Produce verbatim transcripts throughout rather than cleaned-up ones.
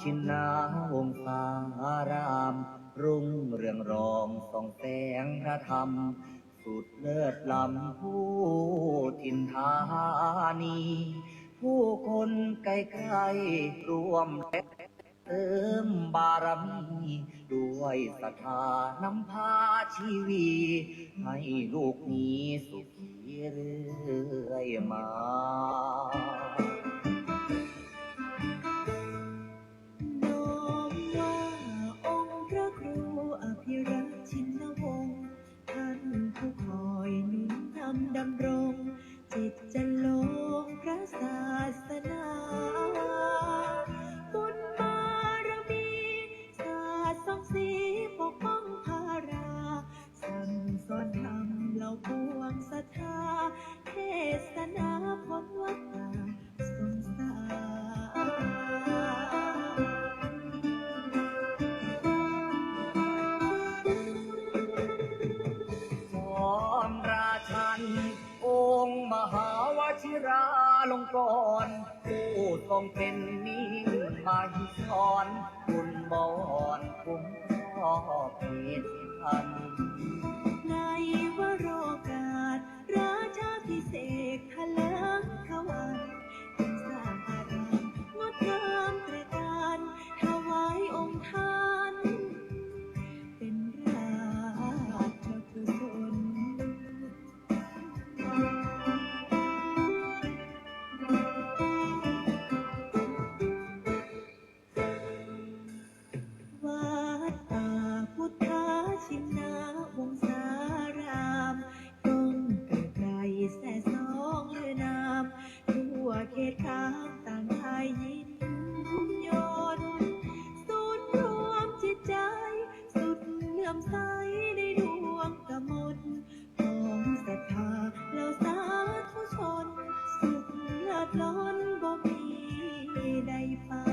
ชินนาวงศาราม รุ่งเรืองรองส่องแสงพระธรรม สุดเลิศล้ำผู้ถิ่นธานี ผู้คนใกล้ๆร่วมเสริมบารมี ด้วยศรัทธานำพาชีวี ให้ลูกมีสุขีเรื่อยมา น้อมว่าองค์พระครูอภิรักษ์ชินวงศ์ ท่านผู้คอยหนุนนำดำรง จิตจันทร์ลงพระศาสนา บุญบารมี สาดส่องสีปกป้องพารา สั่งสอนธรรมเหล่าปวงศรัทธา เทศนาพ้นวัฏฏะสงสาร จอมราชัน องค์มหาวชิราลงกรณ์ ผู้ทรงเป็นมิ่งมหิธร บุญบอนคุ้มครอบเขตพัน ในวโรกาส ราชาภิเษกถลิงขวัญ จึงสร้างอารามงดงามตระการ ถวายองค์ท่าน เป็นราชกุศล วัดป่าพุทธชินวงศาราม ก้องเกิดไกลแซ่ซ้องเลือนาม ทั่วเขตคามต่างได้ยินยน ศูนย์รวมจิตใจ สุดเลื่อมใสในดวงกมล ของศรัทธาเหล่าสาธุชน สุขเลิศล้นบ่มีใดปาน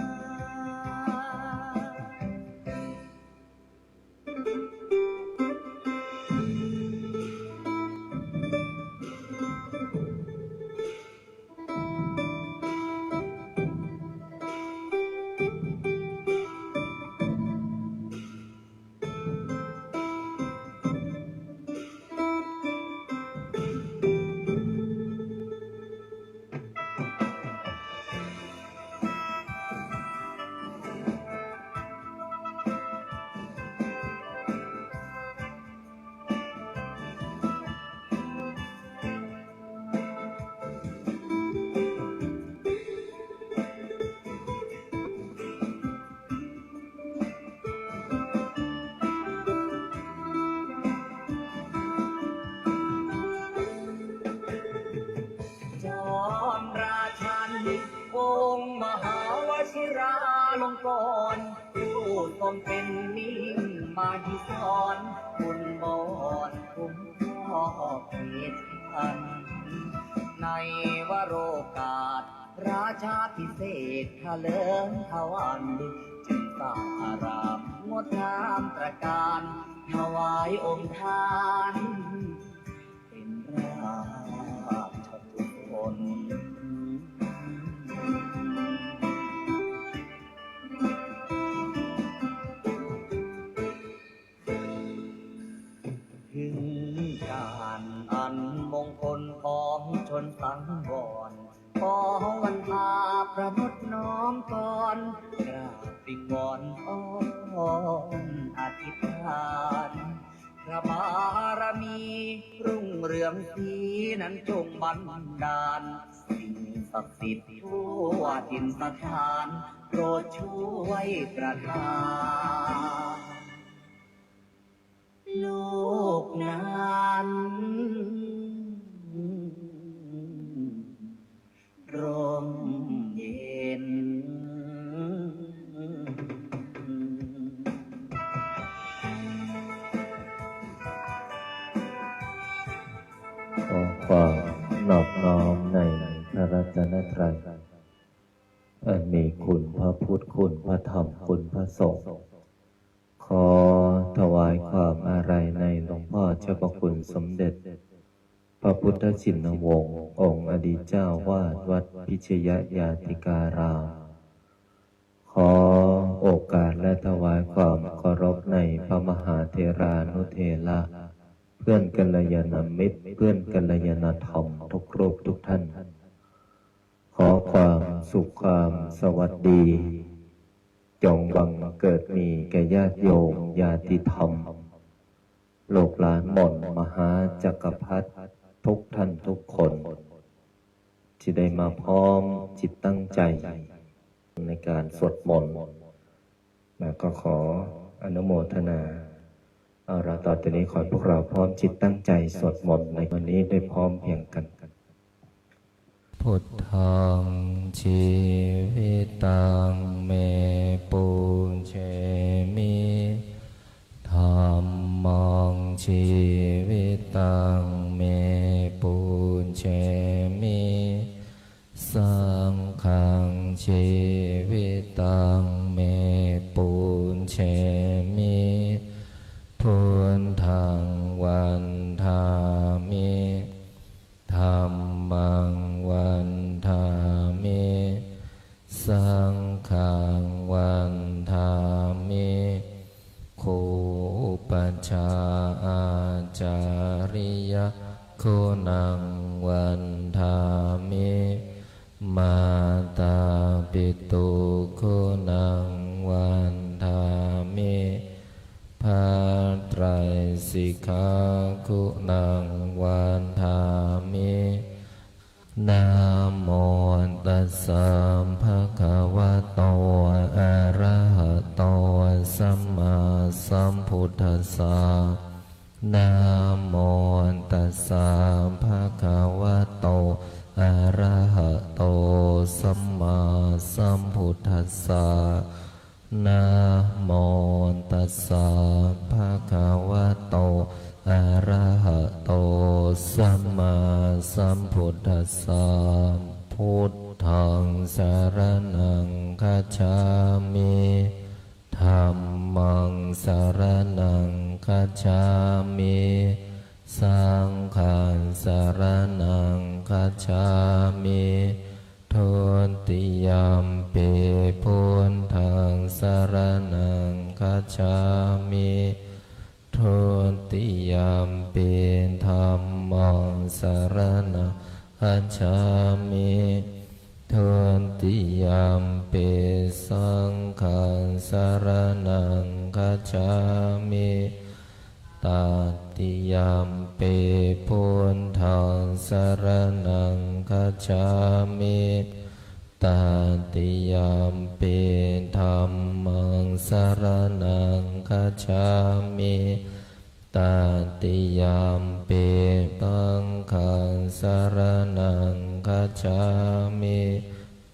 จอมราชัน องค์มหาวชิราลงกรณ์ ผู้ทรงเป็นมิ่งมหิธร บุญบอนคุ้มครอบเขตพัน ในวโรกาส ราชาภิเษกถลิงขวัญ จึงสร้างอารามงดงามตระการ ถวายองค์ท่าน เป็นราชกุศล ถึงการอันมงคลของชนสังวร ขอวันพาประมุขน้อมกร กราบวิงวอนอ้อนอธิษฐาน พระบารมีรุ่งเรืองศรีนั้นจงบันดาล สิ่งศักดิ์สิทธิ์ทั่วถิ่นสถาน โปรดช่วยประทาน โลกนั้นร่มเย็น ขอความนอบน้อมในพระรัตนตรัย อันมีคุณพระพุทธ คุณพระธรรม คุณพระสงฆ์ ขอถวายความอาลัยในหลวงพ่อเจ้าพระคุณสมเด็จ พระพุทธชินวงศ์ องค์อดีตเจ้าวาดวัดพิชยญาติการาม ข ขอโอกาสและถวายความเคารพในพระมหาเถรานุเถระ เพื่อนกัลยาณมิตร เพื่อนกัลยาณธรรมทุกรูปทุกท่าน ขอความสุขความสวัสดี จงบังเกิดมีแก่ญาติโยมญาติธรรม ลูกหลานมนต์มหาจักรพรรดิทุกท่านทุกคน ที่ได้มาพร้อมจิตตั้งใจในการสวดมนต์ แล้วก็ขออนุโมทนา เอาละ ต่อจากนี้ขอให้พวกเราพร้อมจิตตั้งใจสวดมนต์ในวันนี้ได้พร้อมเพรียงกัน Buddhaṃ jīvitaṃ me pūjemi, dhammaṃ jīvitaṃ me pūjemi, saṅghaṃ jīvitaṃ me pūjemi, buddhaṃ vandāmi, dhammaṃ vandāmi, saṅghaṃ vandāmi, gurūpajjhāyācariyaguṇaṃ vandāmi, mātāpituguṇaṃ vandāmi, bhātraisikhaguṇaṃ vandāmi. Namo tassa bhagavato arahato sammāsambuddhassa. Namo tassa bhagavato arahato sammāsambuddhassa. Namo tassa bhagavato arahato sammāsambuddhassa. Buddhaṃ saraṇaṃ gacchāmi. Dhammaṃ saraṇaṃ gacchāmi. Saṅghaṃ saraṇaṃ gacchāmi. Dutiyampi buddhaṃ saraṇaṃ gacchāmi. Dutiyampi dhammaṃ saraṇaṃ gacchāmi. Dutiyampi saṅghaṃ saraṇaṃ gacchāmi. Tatiyampi buddhaṃ saraṇaṃ gacchāmi. Tatiyampi dhammaṃ saraṇaṃ gacchāmi. Tatiyampi saṅghaṃ saraṇaṃ gacchāmi.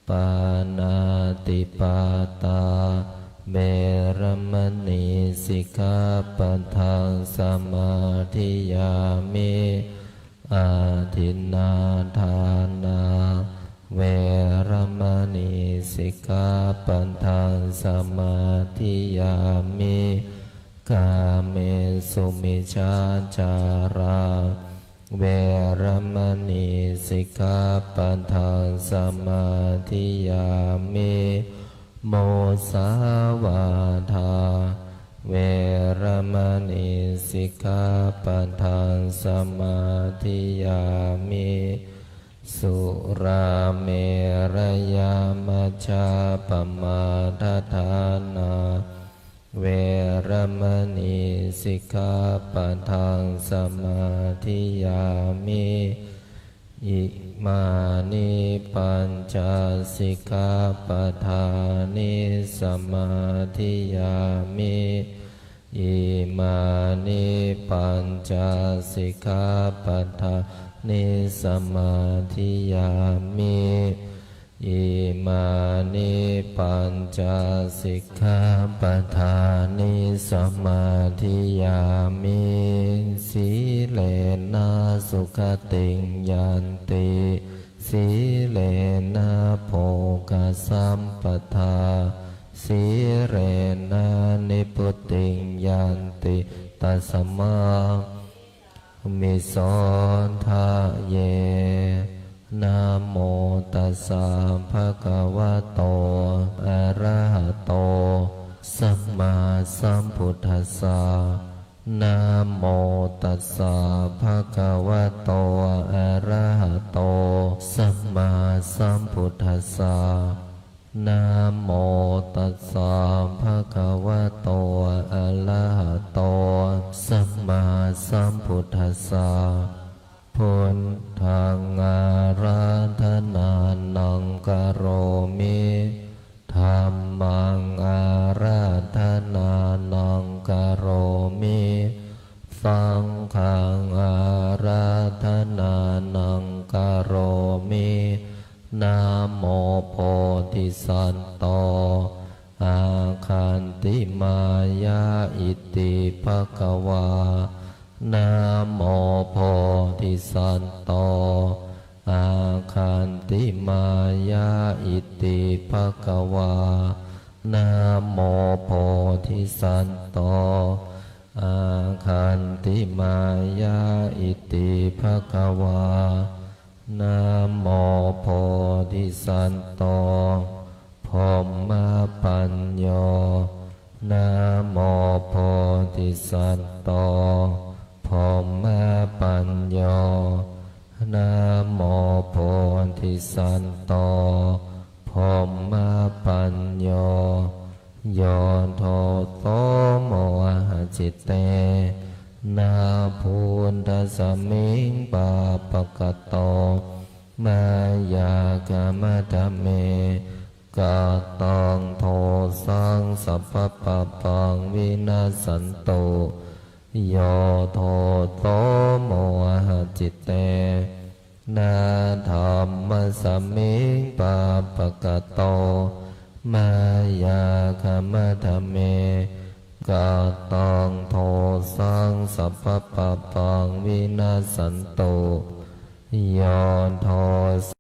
Pāṇātipātā veramaṇī sikkhāpadaṃ samādiyāmi. Adinnādānā veramaṇī sikkhāpadaṃ samādiyāmi. Kāmesu micchācārā veramaṇī sikkhāpadaṃ samādiyāmi. Musāvādā veramaṇī sikkhāpadaṃ samādiyāmi. Surāmerayamajjapamādaṭṭhānā veramaṇī sikkhāpadaṃ samādiyāmi. Imāni pañca sikkhāpadāni samādiyāmi. Imāni pañca sikkhāpadāni samādiyāmi. Imāni pañca sikkhāpadāni samādiyāmi. Sīlena sugatiṃ yanti, sīlena bhogasampadā, sīlena nibbutiṃ yanti, tasmā mi so tha ye. Namo tassa bhagavato arahato sammāsambuddhassa. Namo tassa bhagavato arahato sammāsambuddhassa. Namo tassa bhagavato arahato sammāsambuddhassa. Buddhaṃ ārādhanānaṃ karomi. Dhammaṃ ārādhanānaṃ karomi. Saṅghaṃ ārādhanānaṃ karomi. Namo bodhisatto āgantimāya iti bhagavā. Namo bodhisatto āgantimāya iti bhagavā. Namo bodhisatto āgantimāya iti bhagavā. Namo bodhisatto brahmapañño. Namo bodhisatto brahmapañño. Namo bodhisatto brahmapañño. Yo doso mohacitena buddhasmiṃ pāpakato mayā khamatha me kataṃ dosaṃ sabbapāpaṃ vinassantu. Yo doso mohacitena dhammasmiṃ pāpakato mayā khamatha me kataṃ dosaṃ sabbapāpaṃ vinassantu. Yo doso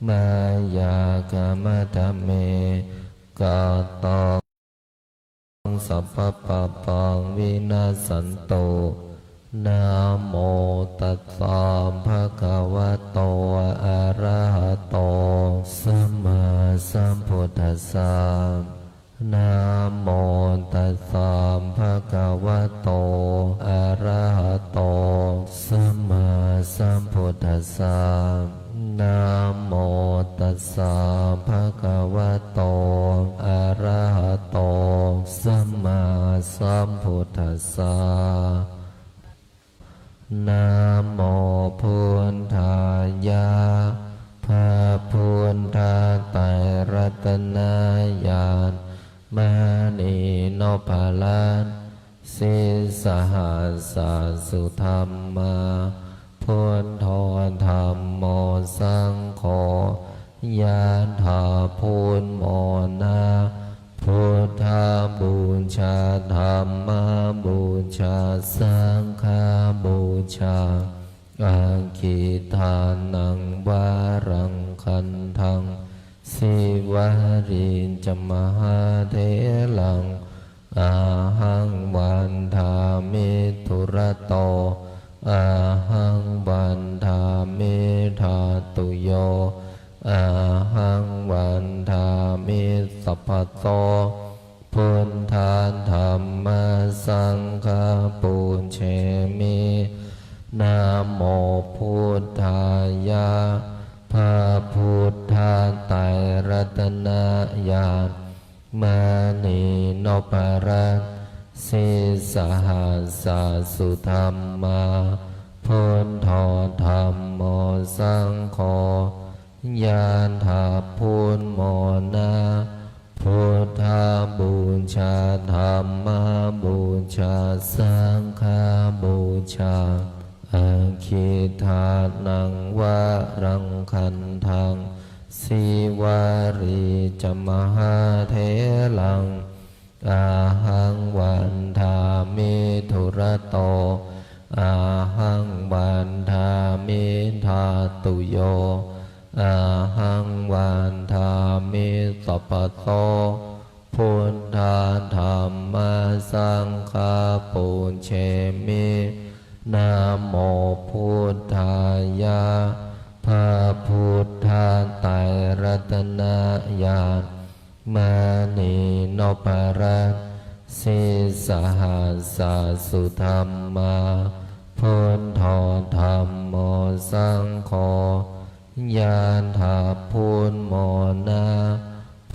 mayā khamatha me kataṃ sabbapāpaṃ vinassantu. Namo tassa bhagavato arahato sammāsambuddhassa. Namo tassa bhagavato arahato sammāsambuddhassa. Namo tassa bhagavato arahato sammāsambuddhassa. Namo buddhāya. พระพุทธไตรรัตนญาณ มณีนพรัตน์ sīsahassa sudhammā, buddho dhammo saṅgho, yathā buddhamona, buddhapūjā dhammapūjā saṅghapūjā, aggidānaṃ varaṃ gandhaṃ, sīvalī ca mahātheraṃ, ahaṃ vandāmi dūrato, ahaṃ vandāmi dhātuyo, ahaṃ vandāmi sabbaso, buddha dhamma saṅgha pūjemi. Namo buddhāya. พระพุทธไตรรัตนญาณ มณีนพรัตน์ sīsahassa sudhammā, buddho dhammo saṅgho, yathā buddhamona, buddhapūjā dhammapūjā saṅghapūjā, aggidānaṃ varaṃ gandhaṃ, sīvalī ca mahātheraṃ, ahaṃ vandāmi dūrato, ahaṃ vandāmi dhātuyo, ahaṃ vandāmi sabbaso, Buddha Dhamma Saṅgha pūjemi. Namo Buddhāya. พระพุทธไตรรัตนญาณ มณีนพรัตน์ sīsahassa-suddhammā, buddho dhammo saṅgho, ยะถา พุทโธ นะ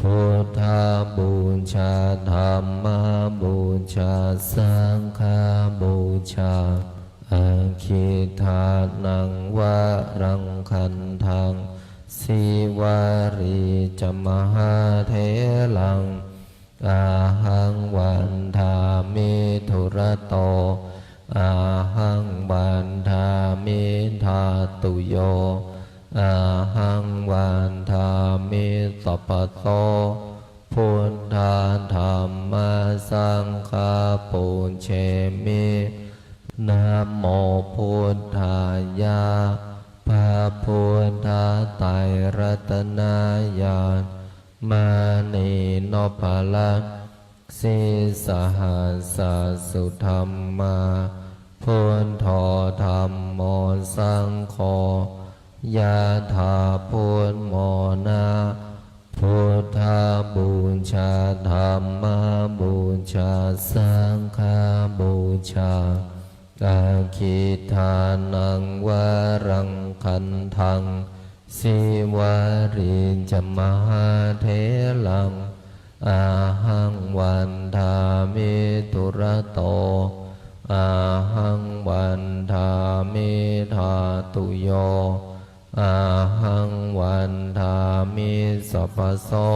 Buddhapūjā, Dhammapūjā, Saṅghapūjā. Aggidānaṃ varaṃ gandhaṃ, Sīvalī ca mahātheraṃ, ahaṃ vandāmi dūrato, ahaṃ vandāmi dhātuyo, ahaṃ vandāmi sabbaso. Buddha Dhamma Saṅgha pūjemi. Namo Buddhāya. พระพุทธไตรรัตนญาณ มณีนพรัตน์ sīsahassa-suddhammā, buddho dhammo saṅgho, ยะถา พุทโธ นะ Buddhapūjā, Dhammapūjā, Saṅghapūjā. Aggidānaṃ varaṃ gandhaṃ, Sīvalī ca mahātheraṃ, ahaṃ vandāmi dūrato, ahaṃ vandāmi dhātuyo, ahaṃ vandāmi sabbaso.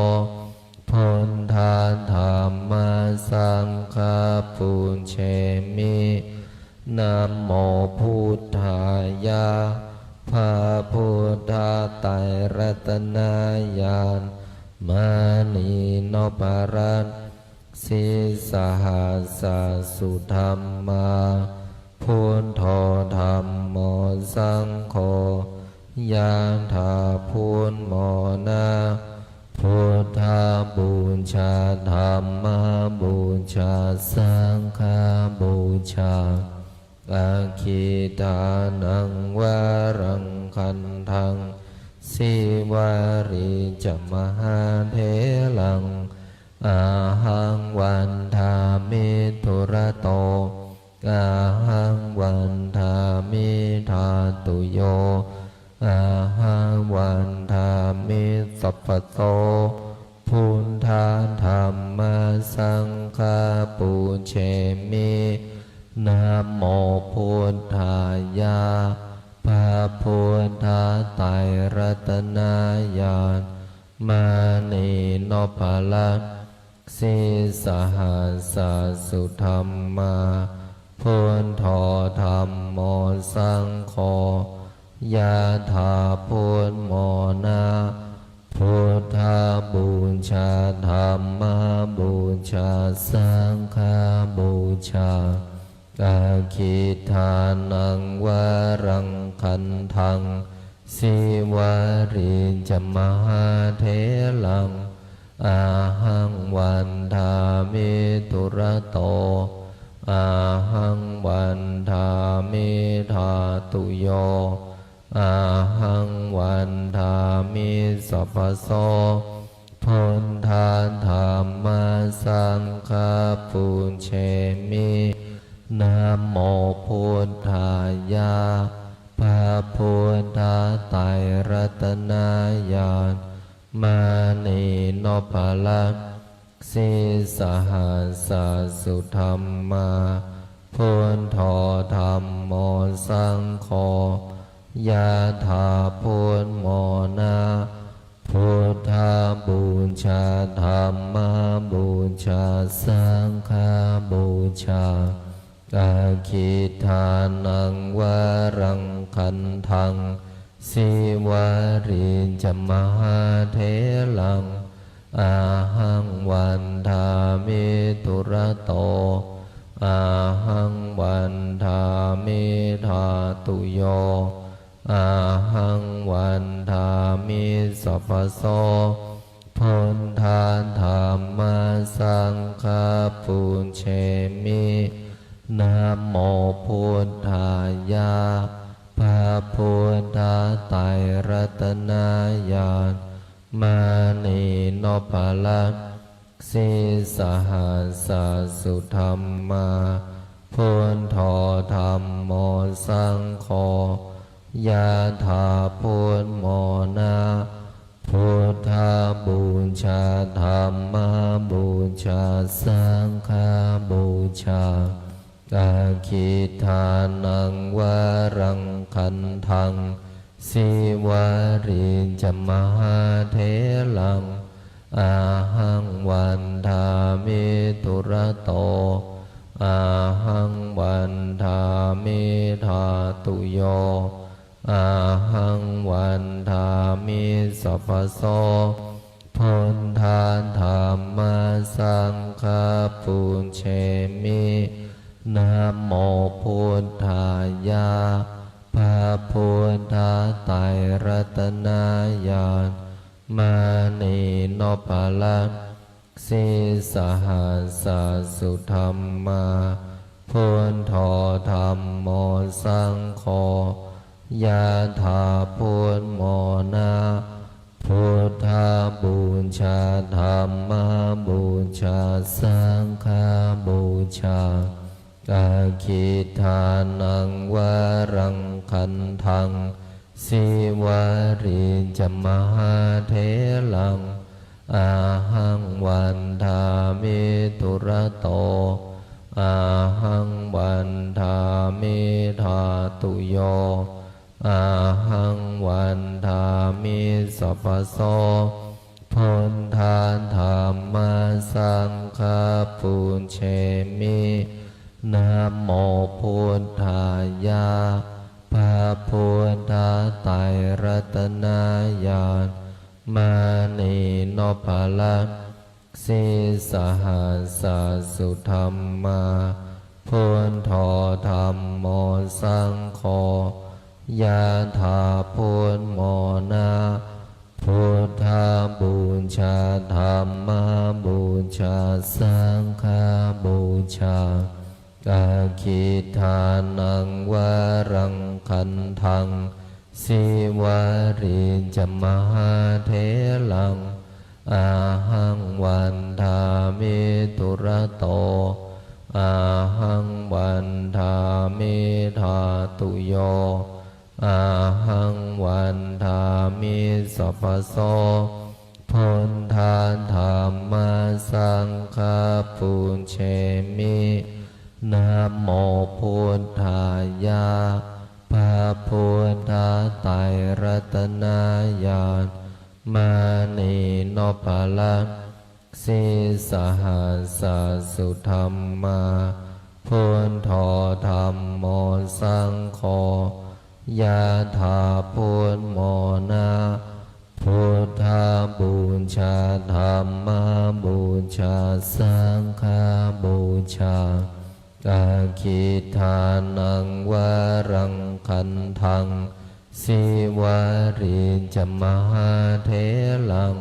Buddha Dhamma Saṅgha pūjemi. Namo Buddhāya. พระพุทธไตรรัตนญาณ มณีนพรัตน์ sīsahassa-suddhammā, buddho dhammo saṅgho, ยะถา พุทโธ นะ Buddhapūjā, Dhammapūjā, Saṅghapūjā. Aggidānaṃ varaṃ gandhaṃ, Sīvalī ca mahātheraṃ, ahaṃ vandāmi dūrato, ahaṃ vandāmi dhātuyo, ahaṃ vandāmi sabbaso. Buddha Dhamma Saṅgha pūjemi. Namo Buddhāya. พระพุทธไตรรัตนญาณ มณีนพรัตน์ sīsahassa-suddhammā, buddho dhammo saṅgho, ยะถา พุทโธ นะ Buddhapūjā, Dhammapūjā, Saṅghapūjā. Aggidānaṃ varaṃ gandhaṃ, Sīvalī ca mahātheraṃ, ahaṃ vandāmi dūrato, ahaṃ vandāmi dhātuyo, ahaṃ vandāmi sabbaso. Buddha Dhamma Saṅgha pūjemi. Namo Buddhāya. พระพุทธไตรรัตนญาณ มณีนพรัตน์ sīsahassa-suddhammā, buddho dhammo saṅgho, ยะถา พุทโธ นะ Buddhapūjā, Dhammapūjā, Saṅghapūjā. Aggidānaṃ varaṃ gandhaṃ, Sīvalī ca mahātheraṃ, ahaṃ vandāmi dūrato, ahaṃ vandāmi dhātuyo, ahaṃ vandāmi sabbaso. Buddha Dhamma พพลัก sīsahassa sudhammā, buddho dhammo saṅgho, yathā buddhamona. Buddhapūjā, dhammapūjā, saṅghapūjā. Aggidānaṃ varaṃ gandhaṃ, Sīvalī ca mahātheraṃ, ahaṃ vandāmi dūrato, ahaṃ vandāmi dhātuyo, ahaṃ vandāmi sabbaso. Buddha dhamma saṅgha pūjemi, namo buddhāya. พระพุทธไตรรัตนญาณ มณีนพรัตน์ sīsahassa sudhammā, buddho dhammo saṅgho, yathā buddhamona. Buddhapūjā, dhammapūjā, saṅghapūjā. Aggidānaṃ varaṃ gandhaṃ, Sīvalī ca mahātheraṃ, ahaṃ vandāmi dūrato, ahaṃ vandāmi dhātuyo, ahaṃ vandāmi sabbaso. Buddha dhamma saṅgha pūjemi, namo buddhāya. พระพุทธไตรรัตนญาณ มณีนพรัตน์ sīsahassa sudhammā, buddho dhammo saṅgho, yathā buddhamona. Buddhapūjā, dhammapūjā, saṅghapūjā. Aggidānaṃ varaṃ gandhaṃ, Sīvalī ca mahātheraṃ, ahaṃ vandāmi dūrato, ahaṃ vandāmi dhātuyo, ahaṃ vandāmi sabbaso. Buddha dhamma saṅgha pūjemi, namo buddhāya. พระพุทธไตรรัตนญาณ มณีนพรัตน์ sīsahassa sudhammā, buddho dhammo saṅgho, yathā buddhamona. Buddhapūjā, dhammapūjā, saṅghapūjā. Aggidānaṃ varaṃ gandhaṃ, Sīvalī ca mahātheraṃ,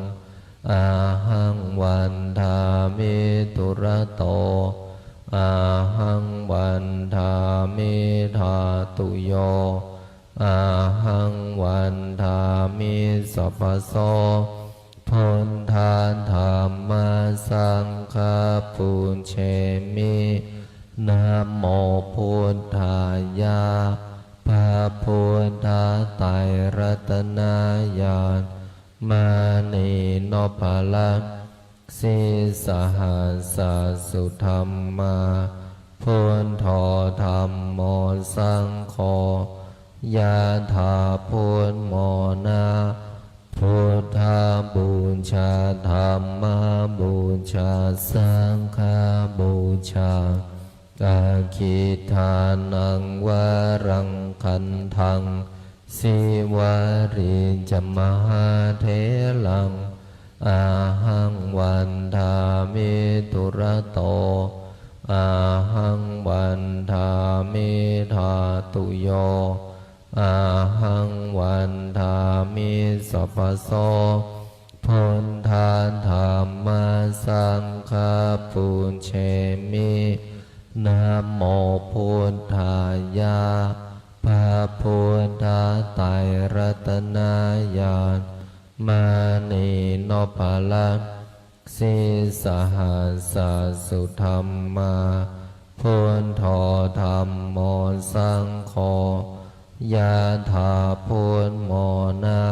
ahaṃ vandāmi dūrato, ahaṃ vandāmi dhātuyo, ahaṃ vandāmi sabbaso. Buddha dhamma saṅgha pūjemi, namo buddhāya. พระพุทธไตรรัตนญาณ มณีนพรัตน์ sīsahassa sudhammā, buddho dhammo saṅgho, yathā buddhamona. Buddhapūjā, dhammapūjā, saṅghapūjā. Aggidānaṃ varaṃ gandhaṃ, Sīvalī ca mahātheraṃ, ahaṃ vandāmi dūrato, ahaṃ vandāmi dhātuyo, ahaṃ vandāmi sabbaso. Buddha dhamma saṅgha pūjemi, namo buddhāya. พระพุทธไตรรัตนญาณ มณีนพรัตน์ sīsahassa sudhammā, buddho dhammo saṅgho, yadā buddhamona,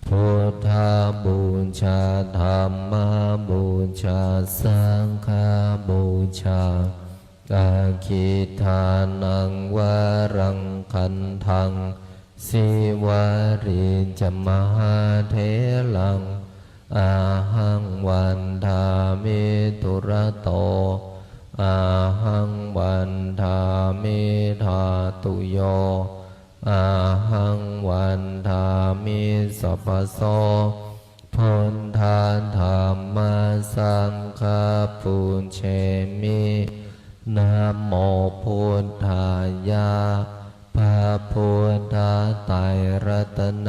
buddhapūjā dhammapūjā saṅghapūjā, aggidānaṃ varaṃ gandhaṃ, sīvalī ca mahātheraṃ, ahaṃ vandāmi dūrato, ahaṃ vandāmi dhātuyo, ahaṃ vandāmi sabbaso, buddha dhamma saṅgha pūjemi. Namo buddhāya, พระพุทธไตรรัตน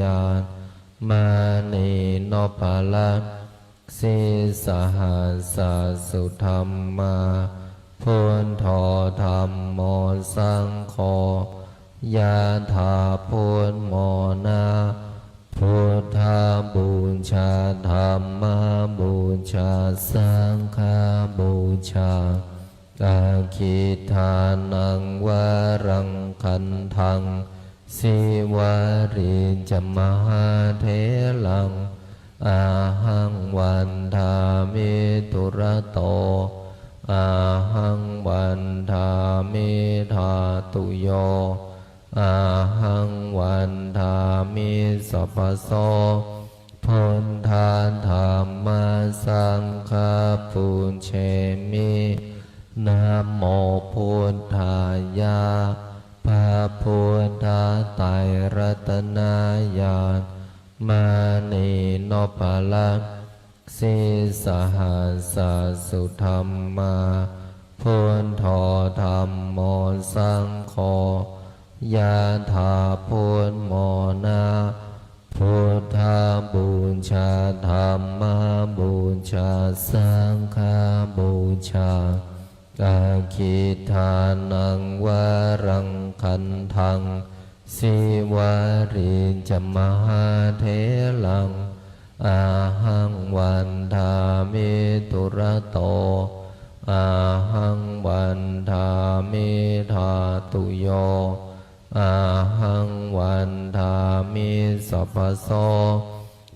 ญาณ มณีนพรัตน์ sīsahassa sudhammā, buddho dhammo saṅgho, yadā buddhamona, buddhapūjā dhammapūjā saṅghapūjā, aggidānaṃ varaṃ gandhaṃ, sīvalī ca mahātheraṃ, ahaṃ vandāmi dūrato, ahaṃ vandāmi dhātuyo, ahaṃ vandāmi sabbaso, buddha dhamma saṅgha pūjemi. Namo buddhāya, พระพุทธไตรรัตนญาณ มณีนพรัตน์ sīsahassa sudhammā, buddho dhammo saṅgho, yadā buddhamona, buddhapūjā dhammapūjā saṅghapūjā, aggidānaṃ varaṃ gandhaṃ, sīvalī ca mahātheraṃ, ahaṃ vandāmi dūrato, ahaṃ vandāmi dhātuyo, ahaṃ vandāmi sabbaso,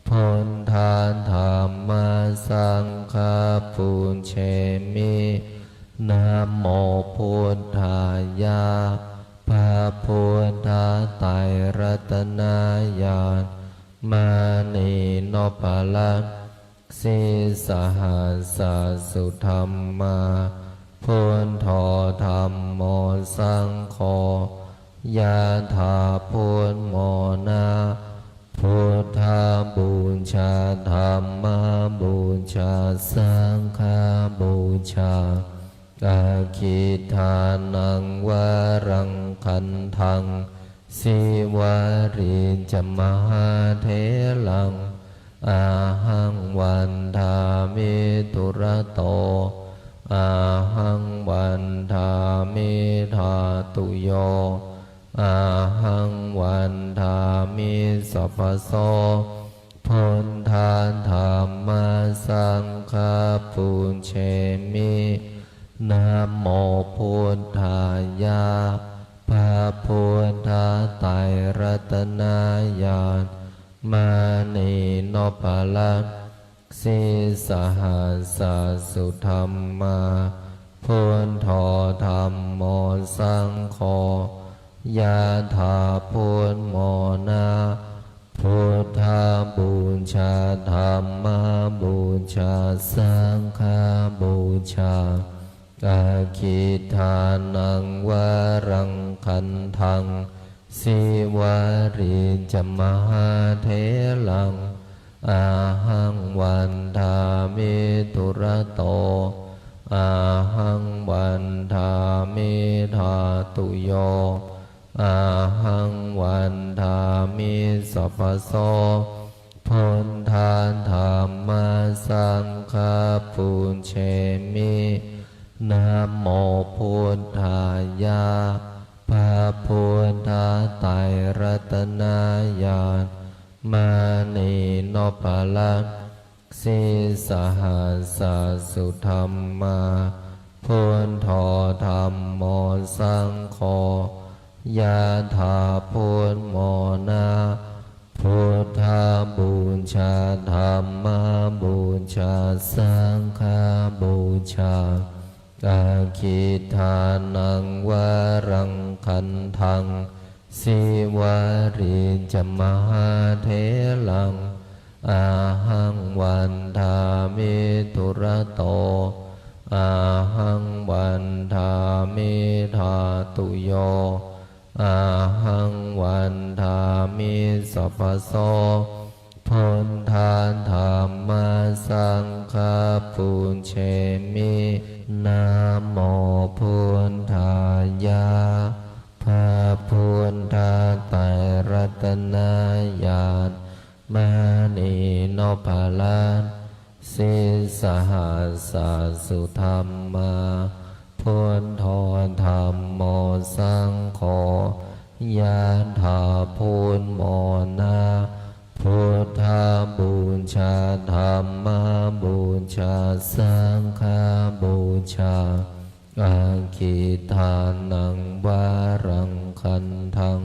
buddha dhamma saṅgha pūjemi. Namo buddhāya, พระพุทธไตรรัตนญาณ มณีนพรัตน์ sīsahassa sudhammā, buddho dhammo saṅgho, yadā buddhamona, buddhapūjā dhammapūjā saṅghapūjā, aggidānaṃ varaṃ gandhaṃ, sīvalī ca mahātheraṃ, ahaṃ vandāmi dūrato, ahaṃ vandāmi dhātuyo, ahaṃ vandāmi sabbaso, buddha dhamma saṅgha pūjemi. Namo buddhāya, พระพุทธไตรรัตนญาณ มณีนพรัตน์ sīsahassa sudhammā, buddho dhammo saṅgho, yadā buddhamona, buddhapūjā dhammapūjā saṅghapūjā, aggidānaṃ varaṃ gandhaṃ, sīvalī ca mahātheraṃ, ahaṃ vandāmi dūrato, ahaṃ vandāmi dhātuyo, ahaṃ vandāmi sabbaso, buddha dhamma saṅgha pūjemi. Namo buddhāya, พระพุทธไตรรัตนญาณ มณีนพรัตน์ sīsahassa sudhammā, buddho dhammo saṅgho, yadā buddhamona, buddhapūjā dhammapūjā saṅghapūjā, aggidānaṃ varaṃ gandhaṃ, sīvalī ca mahātheraṃ, ahaṃ vandāmi dūrato, ahaṃ vandāmi dhātuyo, ahaṃ vandāmi sabbaso, buddha dhamma saṅgha pūjemi. Namo buddhāya, พระพุทธไตรรัตนญาณ มณีนพรัตน์ sīsahassa sudhammā, buddho dhammo saṅgho, yadā buddhamona, buddhapūjā dhammapūjā saṅghapūjā, aggidānaṃ varaṃ gandhaṃ,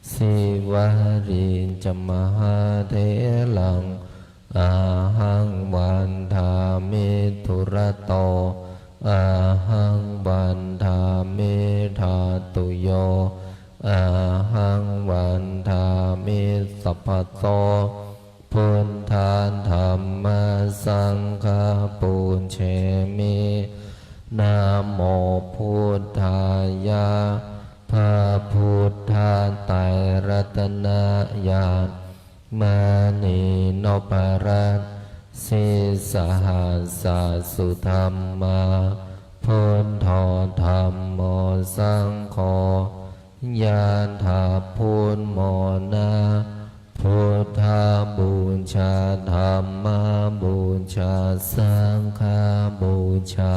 sīvalī ca mahātheraṃ, ahaṃ vandāmi dūrato, ahaṃ vandāmi dhātuyo, ahaṃ vandāmi sabbaso, buddha dhamma saṅgha pūjemi. Namo buddhāya, พระพุทธไตรรัตนญาณ มณีนพรัตน์ sīsahassa sudhammā, buddho dhammo saṅgho, yadā buddhamona, buddhapūjā dhammapūjā saṅghapūjā,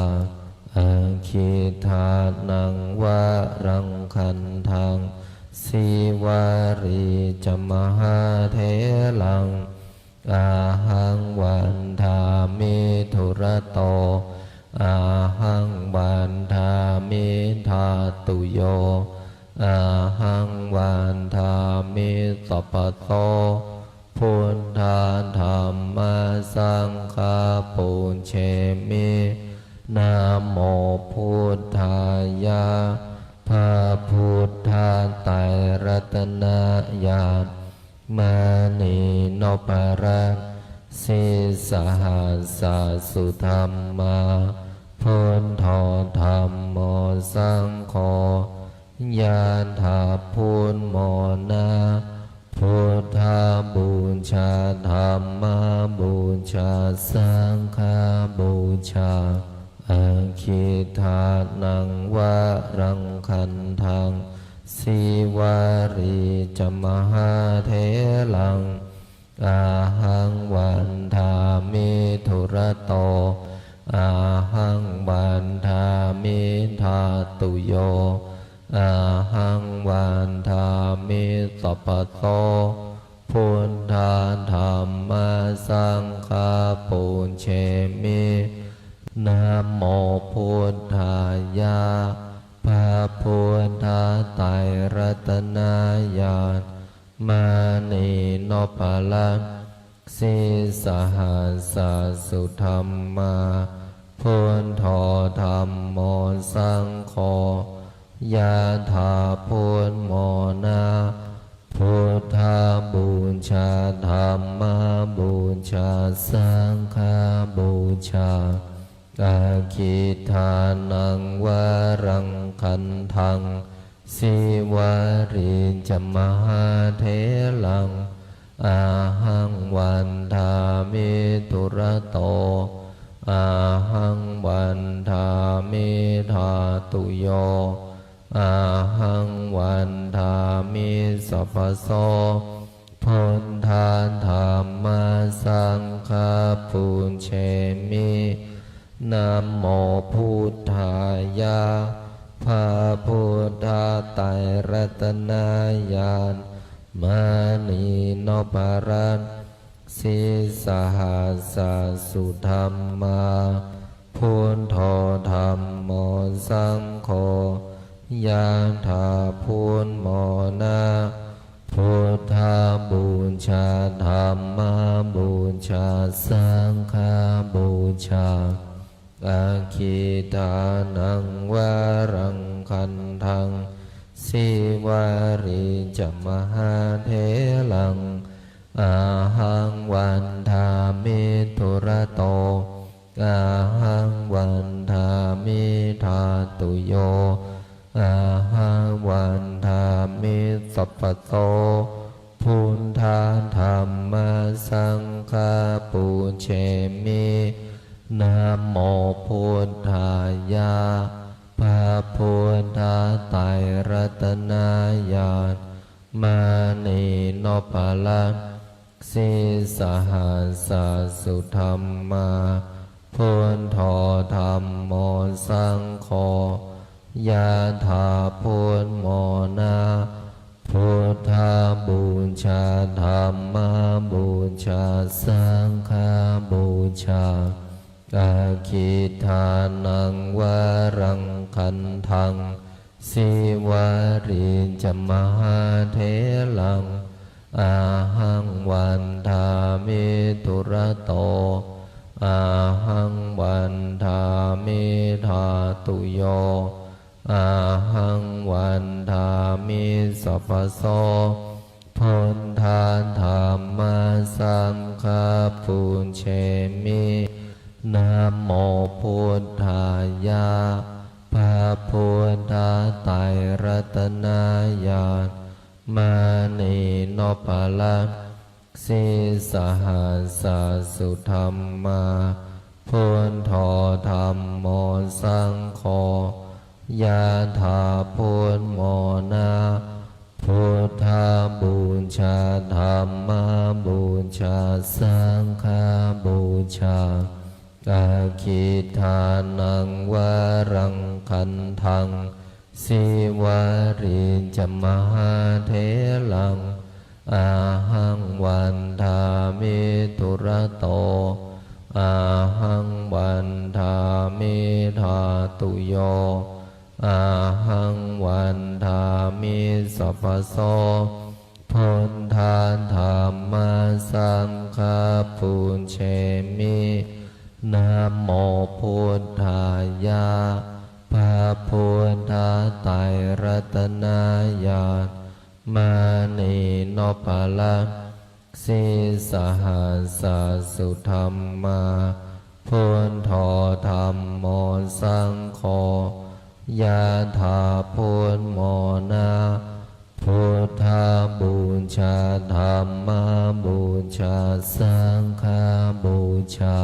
aggidānaṃ varaṃ gandhaṃ, sīvalī ca mahātheraṃ, ahaṃ vandāmi dūrato, ahaṃ vandāmi dhātuyo, ahaṃ vandāmi sabbaso, buddha dhamma saṅgha pūjemi. Namo buddhāya, พระพุทธไตรรัตนญาณ มณีนพรัตน์ sīsahassa sudhammā, buddho dhammo saṅgho, yadā buddhamona, buddhapūjā dhammapūjā saṅghapūjā, aggidānaṃ varaṃ gandhaṃ, sīvalī ca mahātheraṃ, ahaṃ vandāmi dūrato, ahaṃ vandāmi dhātuyo, ahaṃ vandāmi sabbaso, buddha dhamma saṅgha pūjemi. Namo buddhāya, พระพุทธไตรรัตนญาณ มณีนพรัตน์ sīsahassa sudhammā, buddho dhammo saṅgho, yadā buddhamona, buddhapūjā dhammapūjā saṅghapūjā, aggidānaṃ varaṃ gandhaṃ, sīvalī ca mahātheraṃ, ahaṃ vandāmi dūrato, ahaṃ vandāmi dhātuyo, ahaṃ vandāmi sabbaso, buddha dhamma saṅgha pūjemi. Namo buddhāya, พระพุทธไตรรัตนญาณ มณีนพรัตน์ sīsahassa sudhammā, buddho dhammo saṅgho, yadā buddhamona, buddhapūjā dhammapūjā saṅghapūjā, aggidānaṃ varaṃ gandhaṃ, sīvalī ca mahātheraṃ, ahaṃ vandāmi dūrato, ahaṃ vandāmi dhātuyo, ahaṃ vandāmi sabbaso, buddha dhamma saṅgha pūjemi, namo buddhāya, พระพุทธไตรรัตนญาณ มณีนพรัตน์ sīsahassa sudhammā, buddho dhammo saṅgho, yadā buddhamona, buddhapūjā dhammapūjā saṅghapūjā, aggidānaṃ varaṃ gandhaṃ, sīvalī ca mahātheraṃ, ahaṃ vandāmi dūrato, ahaṃ vandāmi dhātuyo, ahaṃ vandāmi sabbaso, buddha dhamma saṅgha pūjemi, namo buddhāya, พระพุทธไตรรัตนญาณ มณีนพรัตน์ sīsahassa sudhammā, buddho dhammo saṅgho, yadā buddhamona, buddhapūjā dhammapūjā saṅghapūjā, aggidānaṃ varaṃ gandhaṃ, sīvalī ca mahātheraṃ, ahaṃ vandāmi dūrato, ahaṃ vandāmi dhātuyo, ahaṃ vandāmi sabbaso, buddha dhamma saṅgha pūjemi, namo buddhāya, พระพุทธไตรรัตนญาณ มณีนพรัตน์ sīsahassa sudhammā, buddho dhammo saṅgho, yadā buddhamona, buddhapūjā dhammapūjā saṅghapūjā,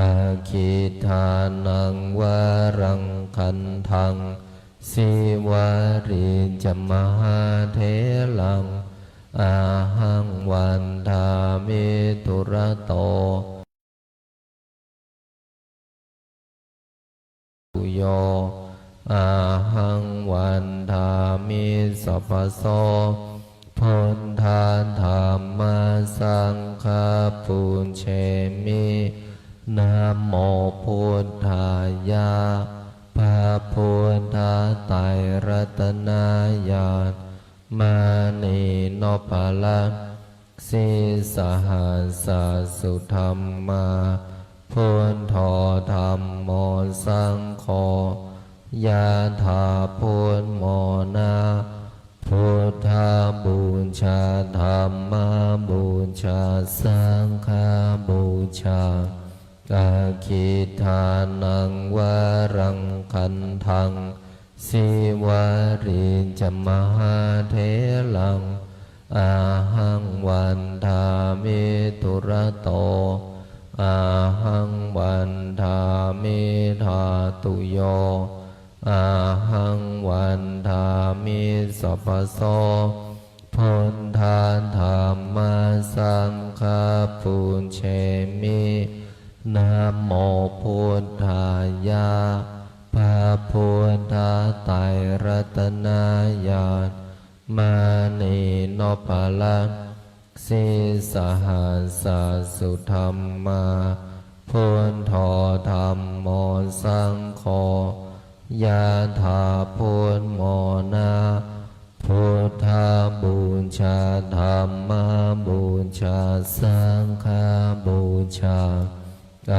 aggidānaṃ varaṃ gandhaṃ, sīvalī ca mahātheraṃ, ahaṃ vandāmi dūrato, yo, ahaṃ vandāmi sabbaso, buddha dhamma saṅgha pūjemi, namo buddhāya, พระพุทธไตรรัตนญาณ มณีนพรัตน์ sīsahassa sudhammā, buddho dhammo saṅgho, yadā buddhamona, buddhapūjā dhammapūjā saṅghapūjā, aggidānaṃ varaṃ gandhaṃ, sīvalī ca mahātheraṃ, ahaṃ vandāmi dūrato, ahaṃ vandāmi dhātuyo, ahaṃ vandāmi sabbaso, buddha dhamma saṅgha pūjemi, namo buddhāya, พระพุทธไตรรัตนญาณ มณีนพรัตน์ sīsahassa sudhammā, buddho dhammo saṅgho, yadā buddhamona, buddhapūjā dhammapūjā saṅghapūjā,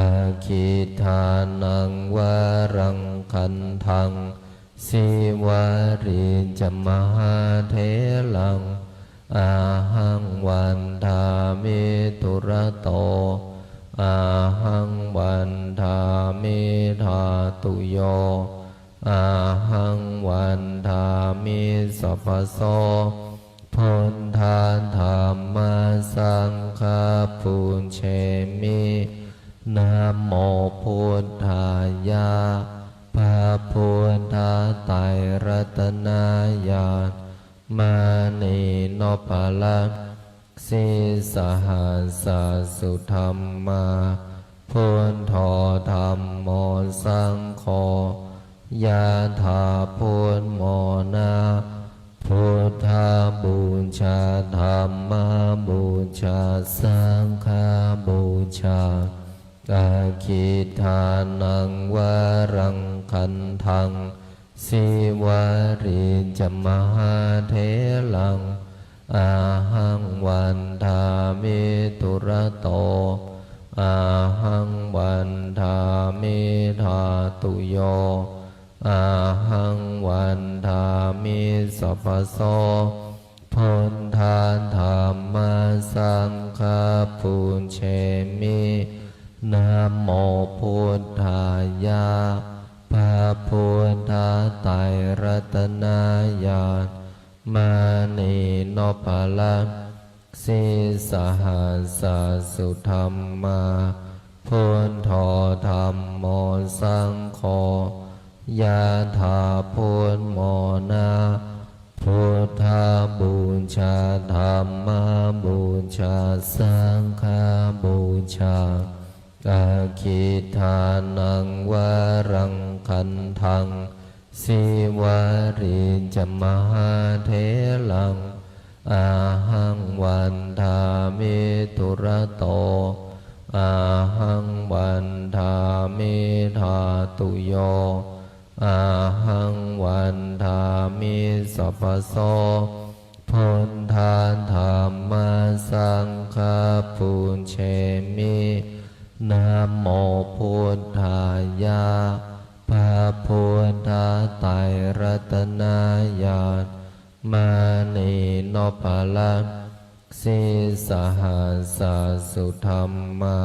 aggidānaṃ varaṃ gandhaṃ, sīvalī ca mahātheraṃ, ahaṃ vandāmi dūrato, ahaṃ vandāmi dhātuyo, ahaṃ vandāmi sabbaso, buddha dhamma saṅgha pūjemi, namo buddhāya, พระพุทธไตรรัตนญาณ มณีนพรัตน์ sīsahassa sudhammā, buddho dhammo saṅgho, yadā buddhamona, buddhapūjā dhammapūjā saṅghapūjā, aggidānaṃ varaṃ gandhaṃ, sīvalī ca mahātheraṃ, ahaṃ vandāmi dūrato, ahaṃ vandāmi dhātuyo, ahaṃ vandāmi sabbaso, buddha dhamma saṅgha pūjemi, namo buddhāya, พระพุทธไตรรัตนญาณ มณีนพรัตน์ sīsahassa sudhammā, buddho dhammo saṅgho, yadā buddhamona, buddhapūjā dhammapūjā saṅghapūjā, aggidānaṃ varaṃ gandhaṃ, sīvalī ca mahātheraṃ, ahaṃ vandāmi dūrato, ahaṃ vandāmi dhātuyo, ahaṃ vandāmi sabbaso, buddha dhamma saṅgha pūjemi, namo buddhāya, พระพุทธไตรรัตนญาณ มณีนพรัตน์ sīsahassa sudhammā,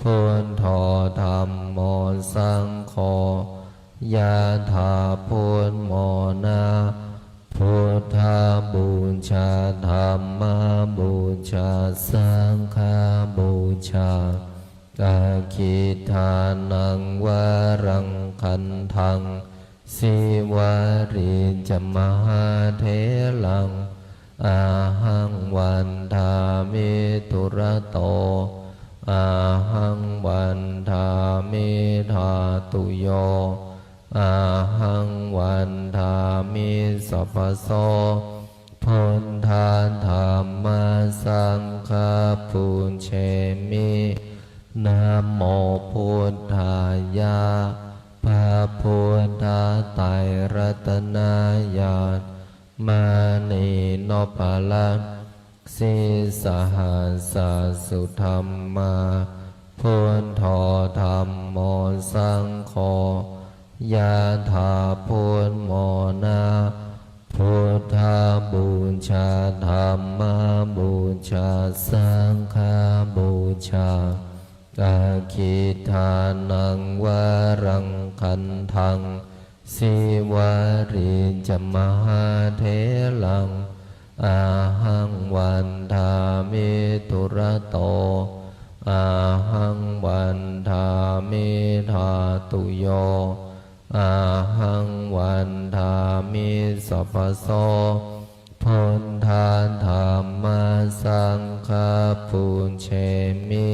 buddho dhammo saṅgho, yadā buddhamona, buddhapūjā dhammapūjā saṅghapūjā, aggidānaṃ varaṃ gandhaṃ, sīvalī ca mahātheraṃ, ahaṃ vandāmi dūrato, ahaṃ vandāmi dhātuyo, ahaṃ vandāmi sabbaso, buddha dhamma saṅgha pūjemi, namo buddhāya, พระพุทธไตรรัตนญาณ มณีนพรัตน์ sīsahassa sudhammā, buddho dhammo saṅgho, yadā buddhamona, buddhapūjā dhammapūjā saṅghapūjā, aggidānaṃ varaṃ gandhaṃ, sīvalī ca mahātheraṃ, ahaṃ vandāmi dūrato, ahaṃ vandāmi dhātuyo, ahaṃ vandāmi sabbaso, buddha dhamma saṅgha pūjemi,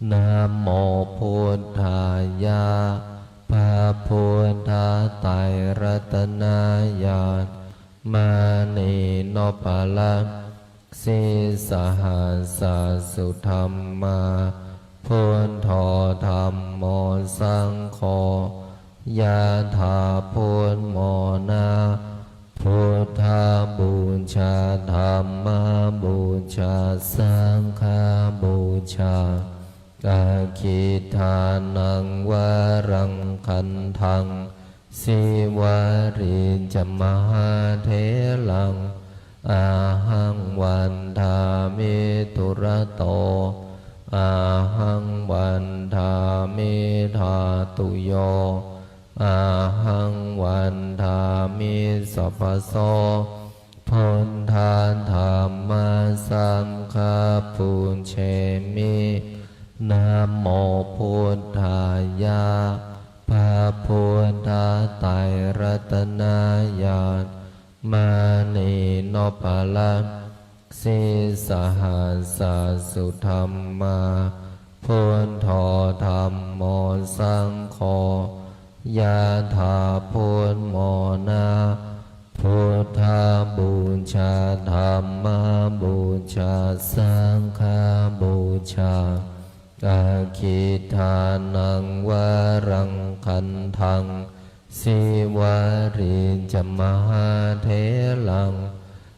namo buddhāya, พระพุทธไตรรัตนญาณ มณีนพรัตน์ sīsahassa sudhammā. Buddho dhammo saṅgho. Yathā buddhamona. Buddhapūjā dhammapūjā saṅghapūjā. Aggidānaṃ varaṃ gandhaṃ sīvalī ca mahātheraṃ. Ahaṃ vandāmi dūrato. Ahaṃ vandāmi dhātuyo. Ahaṃ vandāmi sabbaso. Buddha dhamma saṅgha pūjemi. Namo buddhāya. พระพุทธไตรรัตนญาณ มณีนพรัตน์ sīsahassa sudhammā. Buddho dhammo saṅgho. Yathā buddhamona. Buddhapūjā dhammapūjā saṅghapūjā. Aggidānaṃ varaṃ gandhaṃ sīvalī ca mahātheraṃ.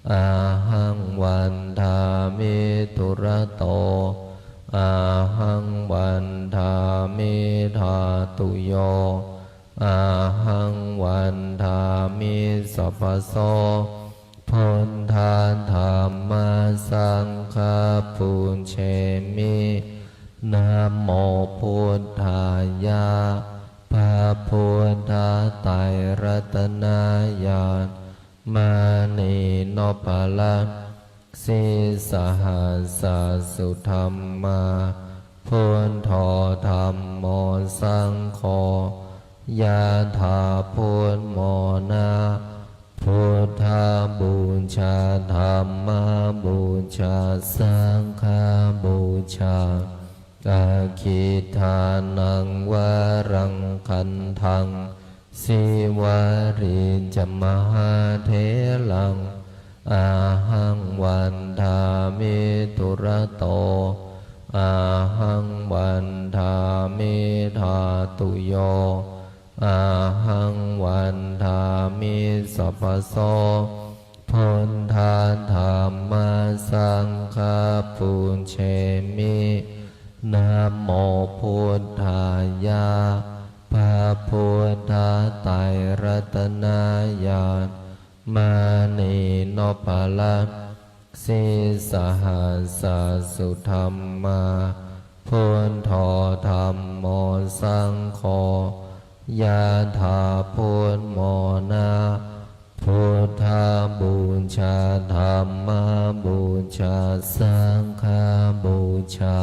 Ahaṃ vandāmi dūrato. Ahaṃ vandāmi dhātuyo. Ahaṃ vandāmi sabbaso. Buddha dhamma saṅgha pūjemi. Namo buddhāya. พระพุทธไตรรัตนญาณ มณีนพรัตน์ sīsahassa sudhammā. Buddho dhammo saṅgho. Yathā buddhamona. Buddhapūjā dhammapūjā saṅghapūjā. Aggidānaṃ varaṃ gandhaṃ sīvalī ca mahātheraṃ. Ahaṃ vandāmi dūrato. Ahaṃ vandāmi dhātuyo. Ahaṃ vandāmi sabbaso. Buddha dhamma saṅgha pūjemi. Namo buddhāya. พระพุทธไตรรัตนญาณ มณีนพรัตน์ sīsahassa sudhammā. Buddho dhammo saṅgho. Yathā buddhamona. Buddhapūjā dhammapūjā saṅghapūjā.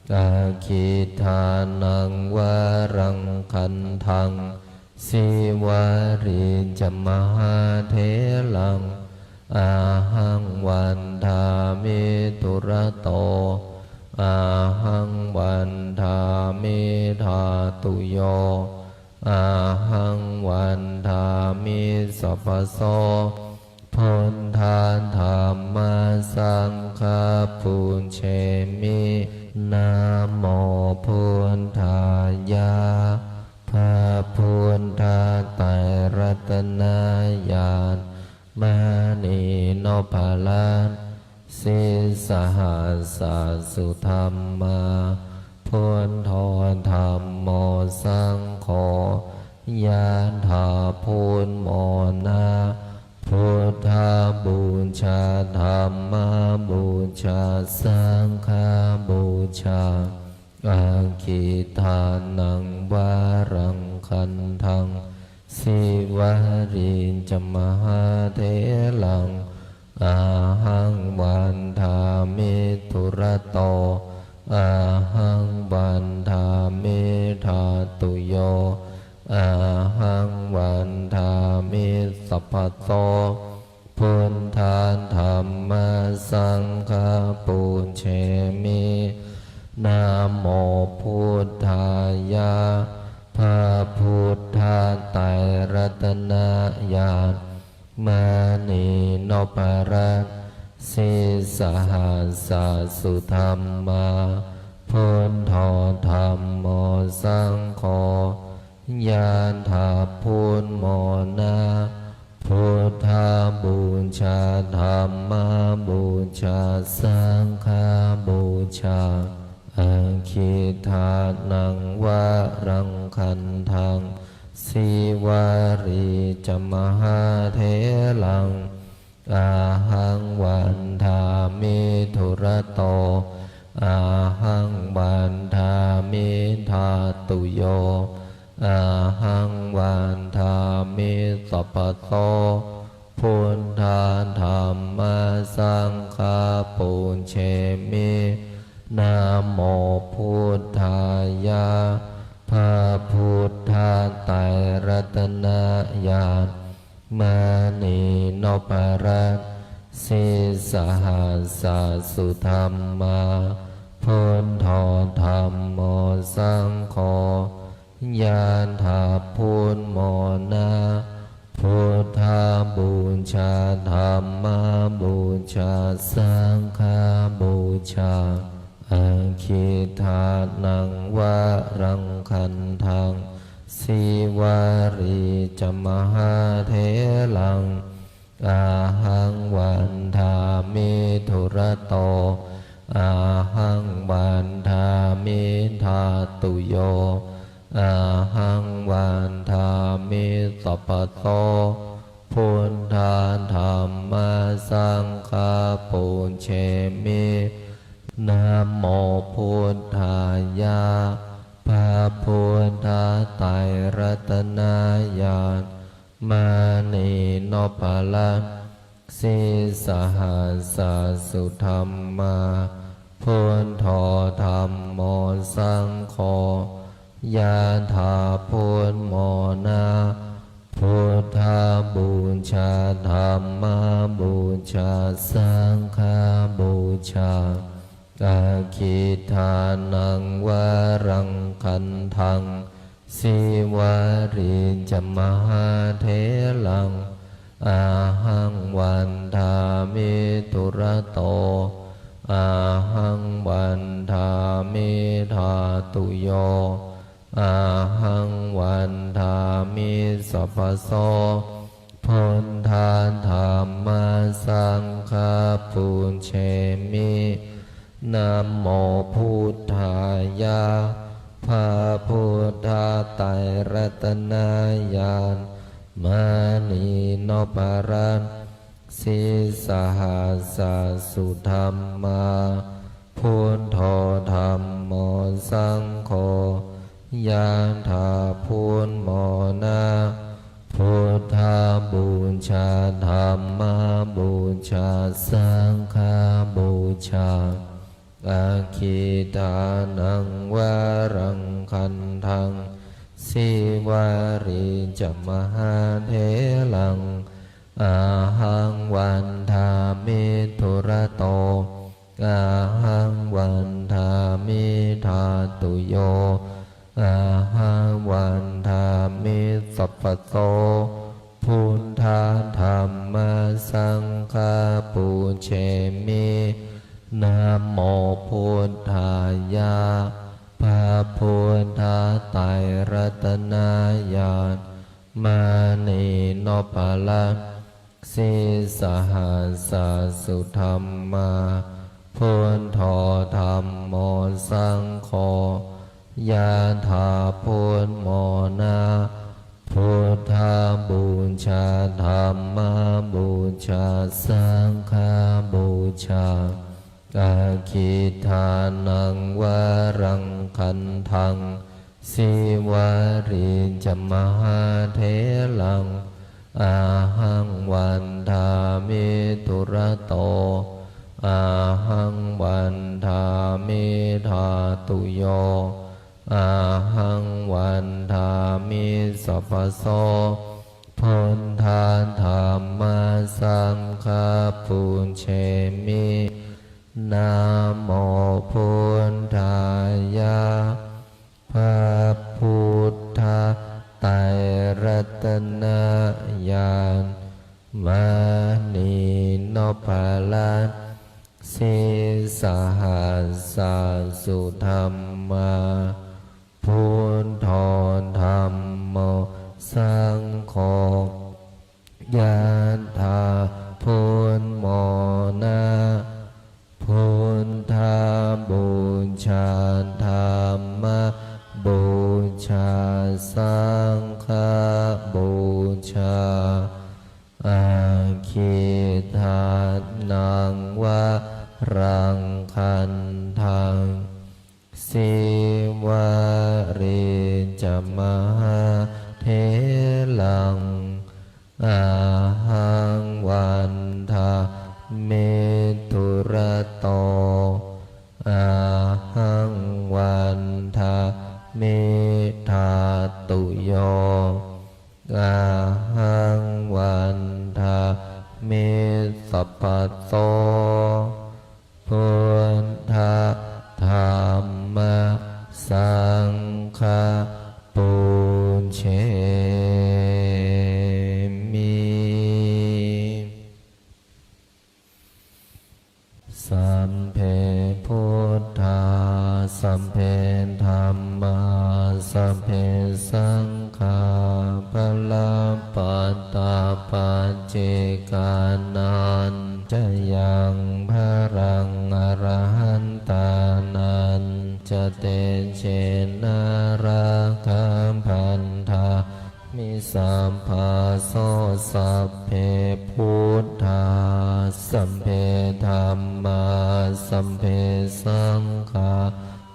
Aggidānaṃ varaṃ gandhaṃ sīvalī ca mahātheraṃ. Ahaṃ vandāmi dūrato. Ahaṃ vandāmi dhātuyo. Ahaṃ vandāmi sabbaso. Buddha dhamma saṅgha pūjemi. Namo buddhāya. พระพุทธไตรรัตนญาณ มณีนพรัตน์ sīsahassa sudhammā. Buddho dhammo saṅgho. Yathā buddhamona. Buddhapūjā dhammapūjā saṅghapūjā. Aggidānaṃ varaṃ gandhaṃ sīvalī ca mahātheraṃ. Ahaṃ vandāmi dūrato. Ahaṃ vandāmi dhātuyo. Ahaṃ vandāmi sabbaso. Buddha dhamma saṅgha pūjemi. Namo buddhāya. พระพุทธไตรรัตนญาณ มณีนพรัตน์ sīsahassa sahassā sudhammā, buddho dhammo saṅgho, yattha buddhamona, buddhapūjā dhammapūjā saṅghapūjā, aggidānaṃ varaṃ gandhaṃ, sīvalī ca mahātheraṃ, ahaṃ vandāmi dūrato, ahaṃ vandāmi dhātuyo, ahaṃ vandāmi sabbaso, buddha dhamma saṅgha pūjemi, namo buddhāya. พระพุทธไตรรัตนญาณ มณีนพรัตน์ sīsahassa sudhammā, buddho dhammo saṅgho, yattha buddhamona, buddhapūjā dhammapūjā saṅghapūjā, aggidānaṃ varaṃ gandhaṃ, sīvalī ca mahātheraṃ, ahaṃ vandāmi dūrato, ahaṃ vandāmi dhātuyo, ahaṃ vandāmi sabbaso, buddha dhamma saṅgha pūjemi, namo buddhāya. พระพุทธไตรรัตนญาณ มณีนพรัตน์ sīsahassa sudhammā, buddho dhammo saṅgho, yattha buddhamona, buddhapūjā dhammapūjā saṅghapūjā, aggidānaṃ varaṃ gandhaṃ, sīvalī ca mahātheraṃ, ahaṃ vandāmi dūrato, ahaṃ vandāmi dhātuyo, ahaṃ vandāmi sabbaso, buddha dhamma saṅgha pūjemi, namo buddhāya. พระพุทธไตรรัตนญาณ มณีนพรัตน์ sīsahassa sudhammā, buddho dhammo saṅgho, yattha buddhamona, buddhapūjā dhammapūjā saṅghapūjā, aggidānaṃ varaṃ gandhaṃ, sīvalī ca mahātheraṃ, ahaṃ vandāmi dūrato, ahaṃ vandāmi dhātuyo, ahaṃ vandāmi sabbaso, buddha dhamma saṅgha pūjemi, namo buddhāya. พระพุทธไตรรัตนญาณ มณีนพรัตน์ sīsahassa sudhammā, buddho dhammo saṅgho, yattha buddhamona, buddhapūjā dhammapūjā saṅghapūjā, aggidānaṃ varaṃ gandhaṃ, sīvalī ca mahātheraṃ, ahaṃ vandāmi dūrato, ahaṃ vandāmi dhātuyo, ahaṃ vandāmi sabbaso, buddha dhamma saṅgha pūjemi, namo buddhāya. พระพุทธไตรรัตนญาณ มณีนพรัตน์ ศ Saṅghapūjā. Aggidānaṃ varaṃ gandhaṃ, Sīvalī ca mahātheraṃ, ahaṃ vandāmi dūrato, ahaṃ vandāmi dhātuyo, ahaṃ vandāmi sabbato. Buddha dhamma saṅgha pūjemi. Sabbe buddhā, sabbe dhammā, sabbe saṅghā, balappattā paccekānañca yaṃ balaṃ, arahantānañca tejena, rakkhā bandhā mi sabbaso. Sabbe buddhā, sabbe dhammā, sabbe saṅghā,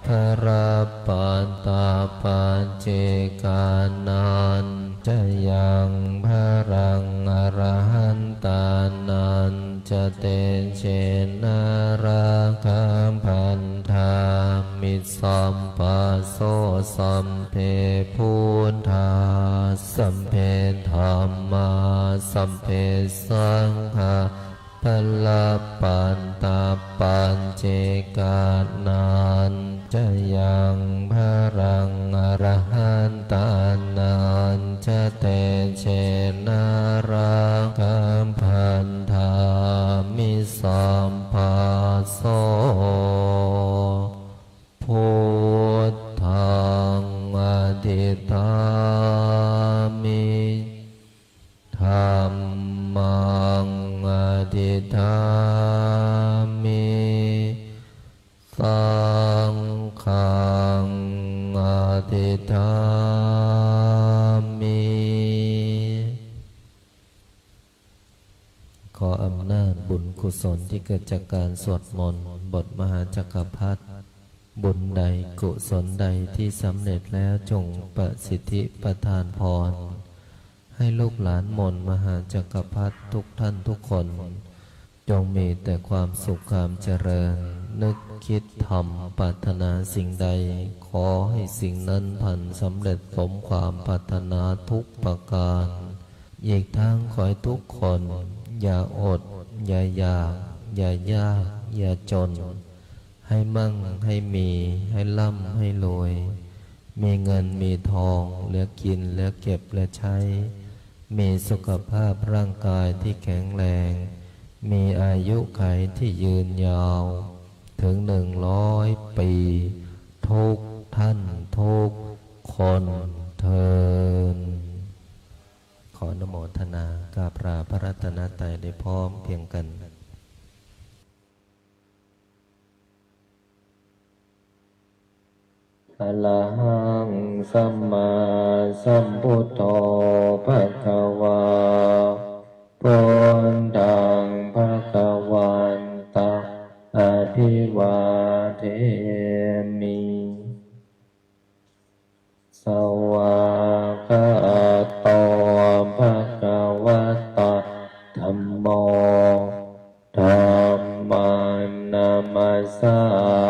balappattā paccekānañca yaṃ balaṃ, arahantānañca tejena, rakkhā bandhā mi sabbaso. Sabbe buddhā, sabbe dhammā, sabbe saṅghā, balappattā paccekānañca yaṃ balaṃ, arahantānañca tejena, rakkhā bandhā mi sabbaso. Buddhaṃ adhiṭṭhāmi, dhammaṃ adhiṭṭhāmi, saṅghaṃ adhiṭṭhāmi. ขออำนาจบุญกุศลที่เกิดจากการสวดมนต์บทมหาจักรพรรดิ บุญใดกุศลใดที่สำเร็จแล้วจงประสิทธิประทานพร ให้ลูกหลานมนต์มหาจักรพรรดิทุกท่านทุกคน จงมีแต่ความสุขความเจริญ นึกคิดทำปรารถนาสิ่งใด ขอให้สิ่งนั้นพลันสำเร็จสมความปรารถนาทุกประการ อีกทั้งขอให้ทุกคนอย่าอด อย่าอยาก อย่ายาก อย่าจน ให้มั่ง ให้มี ให้ร่ำ ให้รวย มีเงิน มีทอง เหลือกิน เหลือเก็บ เหลือใช้ มีสุขภาพร่างกายที่แข็งแรง มีอายุขัยที่ยืนยาว ถึงหนึ่งร้อยปี ทุกท่านทุกคนเทอญ ขออนุโมทนากราบลาพระรัตนตรัยได้พร้อมเพรียงกัน Arahaṃ sammāsambuddho bhagavā, buddhaṃ bhagavantaṃ abhivādemi. Svākkhāto bhagavatā dhammo, dhammaṃ namassāmi.